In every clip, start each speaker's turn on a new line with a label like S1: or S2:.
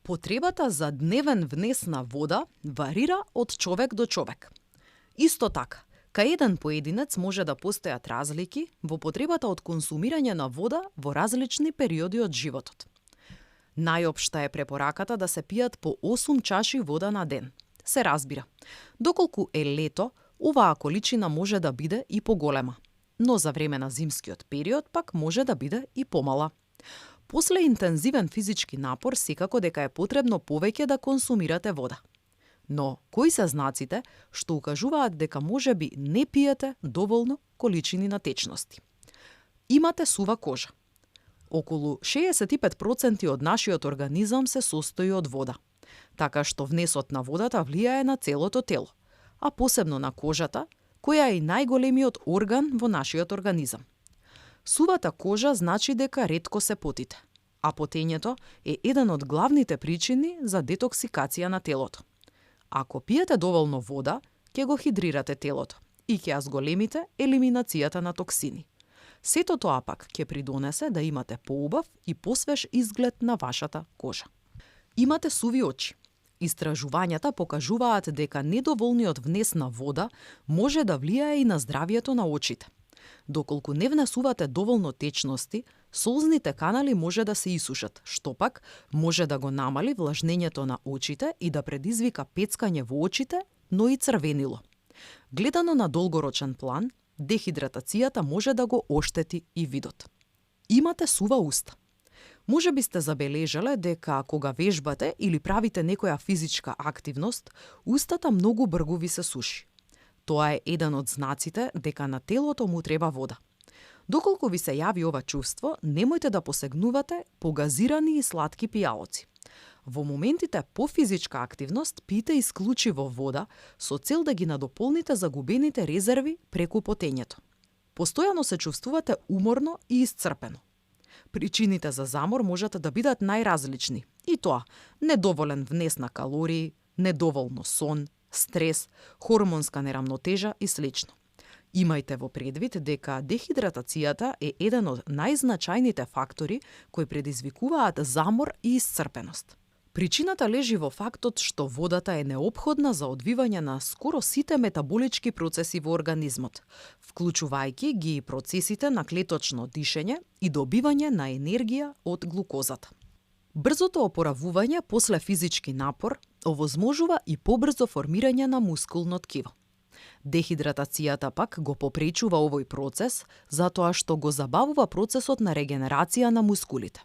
S1: Потребата за дневен внес на вода варира од човек до човек. Исто така, кај еден поединец може да постојат разлики во потребата од консумирање на вода во различни периоди од животот. Најопшта е препораката да се пијат по 8 чаши вода на ден. Се разбира, доколку е лето, оваа количина може да биде и поголема, но за време на зимскиот период пак може да биде и помала. После интензивен физички напор секако дека е потребно повеќе да консумирате вода. Но кои се знаците што укажуваат дека можеби не пиете доволно количини на течности? Имате сува кожа. Околу 65% од нашиот организам се состои од вода, така што внесот на водата влијае на целото тело, а посебно на кожата, која е и најголемиот орган во нашиот организам. Сувата кожа значи дека ретко се потите, а потењето е еден од главните причини за детоксикација на телото. Ако пиете доволно вода, ќе го хидрирате телото и ќе ја зголемите елиминацијата на токсини. Сето тоа пак ќе придонесе да имате поубав и посвеж изглед на вашата кожа. Имате суви очи. Истражувањата покажуваат дека недоволниот внес на вода може да влијае и на здравјето на очите. Доколку не внесувате доволно течности, солзните канали може да се исушат, што пак може да го намали влажнењето на очите и да предизвика пецкање во очите, но и црвенило. Гледано на долгорочен план, дехидратацијата може да го оштети и видот. Имате сува уста. Може би сте забележале дека кога вежбате или правите некоја физичка активност, устата многу бргу ви се суши. Тоа е еден од знаците дека на телото му треба вода. Доколку ви се јави ова чувство, немојте да посегнувате по газирани и сладки пијалоци. Во моментите по физичка активност пиете исклучиво вода со цел да ги надополните загубените резерви преку потењето. Постојано се чувствувате уморно и исцрпено. Причините за замор можат да бидат најразлични, и тоа недоволен внес на калории, недоволно сон, стрес, хормонска нерамнотежа и слично. Имајте во предвид дека дехидратацијата е еден од најзначајните фактори кои предизвикуваат замор и исцрпеност. Причината лежи во фактот што водата е неопходна за одвивање на скоро сите метаболички процеси во организмот, вклучувајќи ги и процесите на клеточно дишење и добивање на енергија од глукозата. Брзото опоравување после физички напор овозможува и побрзо формирање на мускулно ткиво. Дехидратацијата пак го попречува овој процес затоа што го забавува процесот на регенерација на мускулите.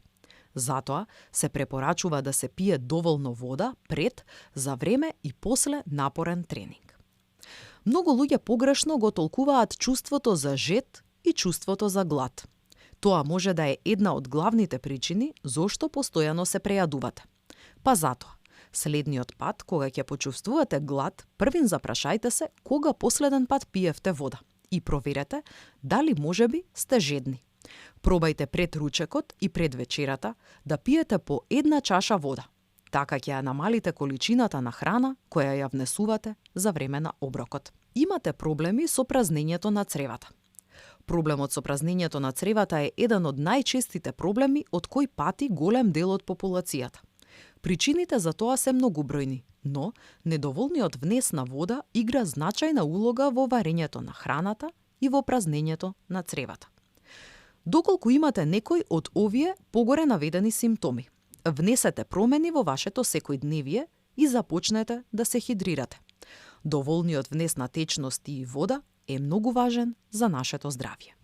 S1: Затоа се препорачува да се пие доволно вода пред, за време и после напорен тренинг. Многу луѓе погрешно го толкуваат чувството за жед и чувството за глад. Тоа може да е една од главните причини зошто постојано се прејадувате. Па затоа, следниот пат кога ќе почувствувате глад, првин запрашајте се кога последен пат пиевте вода и проверете дали можеби сте жедни. Пробајте пред ручекот и пред вечерата да пиете по 1 чаша вода. Така ќе ја намалите количината на храна која ја внесувате за време на оброкот. Имате проблеми со празнењето на цревата. Проблемот со празнењето на цревата е еден од најчестите проблеми од кој пати голем дел од популацијата. Причините за тоа се многубројни, но недоволниот внес на вода игра значајна улога во варењето на храната и во празнењето на цревата. Доколку имате некој од овие погоре наведени симптоми, внесете промени во вашето секојдневие и започнете да се хидрирате. Доволниот внес на течности и вода е многу важен за нашето здравје.